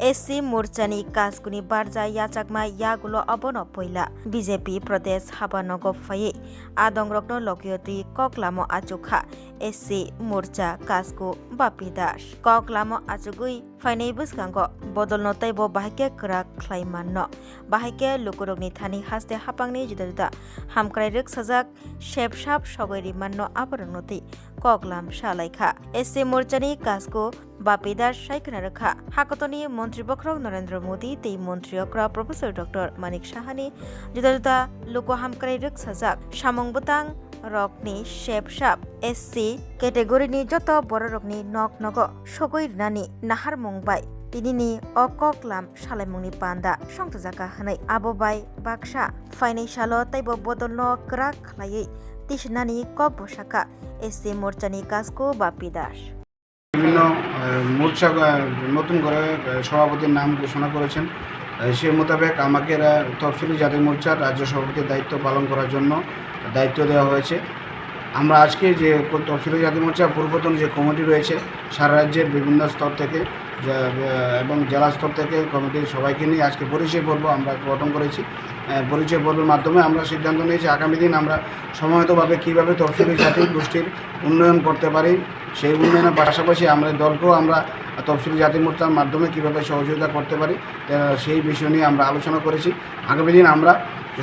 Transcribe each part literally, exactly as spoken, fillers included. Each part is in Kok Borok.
S C Morchani Kaskuni barja yachakma yagulo obono puila B J P Pradesh habanogo phaiwi adongrokno lokyotwi koklamo achukha S C Morcha Kasku Bapi Das. Koklamo achugwi phainai bwskango bodolno teibo bahai khe kwrak khlai manno. Bahai khe lukurokni thani haste haphangni juda juda hamkrai rwksajak sepsap sogwi rimanno aborokno twi koklam salaikha. S C Morchani Kasku Bapi Das sai khna rwkha. Hakotoni Montri Bokhorok Narendra Modi tei Montri Okra Professor Doctor Manik Sahani juda juda luku hamkrai rwksajak samung bwtang rokni sepsap S C category ni joto bororokni nok nogo sogwi rwnani naharmung bai tinini o koklam salaimungni panda songthajaka hwnwi abo bai baksa phainai salo teibo bodolno kwrak khlaiwi tisinani kokbo sakha S C Morchani Kasku Bapi Das. বিভিন্ন, আহ, মোর্চা, আহ, নতুন করে, আহ, সভাপতির নাম ঘোষণা করেছেন। আহ, সে মোতাবেক আমাকে এরা তফসিলি জাতি মোর্চার রাজ্য সভাপতির দায়িত্ব পালন করার জন্য দায়িত্ব দেওয়া হয়েছে। আমরা আজকে যে ক-, তফসিলি জাতি মোর্চা পূর্বতন যে কমিটি রয়েছে, সারা রাজ্যের বিভিন্ন স্তর থেকে যা-, আহ, এবং জেলা স্তর থেকে কমিটির সবাইকে নিয়ে আজকে পরিচয় পর্ব আমরা গঠন করেছি। আহ, পরিচয় পর্বের মাধ্যমে আমরা সিদ্ধান্ত নিয়েছি আগামী দিন আমরা সমন্বিতভাবে কীভাবে তফসিলি জাতি গোষ্ঠীর উন্নয়ন করতে পারি, সেই উন্নয়নের পাশাপাশি আমাদের দলকেও আমরা তফসিলি জাতি মোর্চার মাধ্যমে কীভাবে সহযোগিতা করতে পারি, আহ, সেই বিষয় নিয়ে আমরা আলোচনা করেছি। আগামী দিন আমরা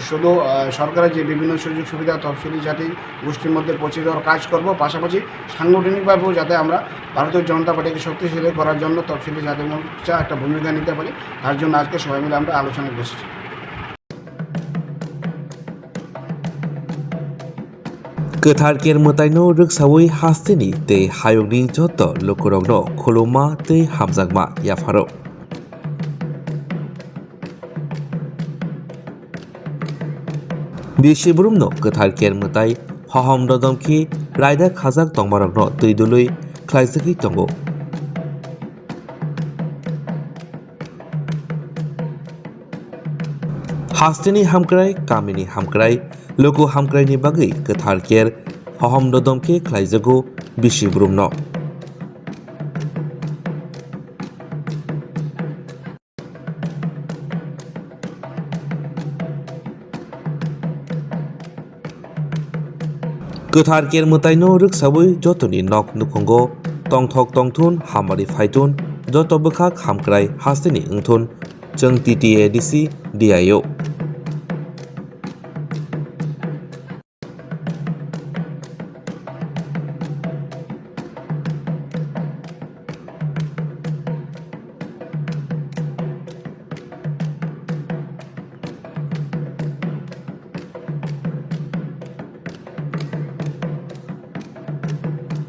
শুধু, আহ, সরকারের যে বিভিন্ন সুযোগ সুবিধা তফসিলি জাতি গোষ্ঠীর মধ্যে পৌঁছে দেওয়ার কাজ করব, পাশাপাশি সাংগঠনিকভাবেও যাতে আমরা ভারতীয় জনতা পার্টিকে শক্তিশালী করার জন্য তফসিলি জাতি মোর্চা একটা ভূমিকা নিতে পারি, তার জন্য আজকে সবাই মিলে আমরা আলোচনায় বসেছি। Kwthar Ker mwtaino rwksawi hasteni tei hayungni joto lukurokno khuluma tei hamjakma yapharo. Bisi burumno Kwthar Ker mwtai hohom dodom khe raida khajak tongmarokno twi dului khlaijagwi tongo. Hasteni hamkrai, kamini hamkrai, luku hamkraini bagwi Kwthar Ker hohom dodom khe khlaijago bisi burumno. Kwthar Ker mwtaino rwksawi jotoni nok nukhungo tongthok tongthun, hamari phaithun, joto bwkhak hamkrai hasteni wngthun, chwng T T A D C D I O.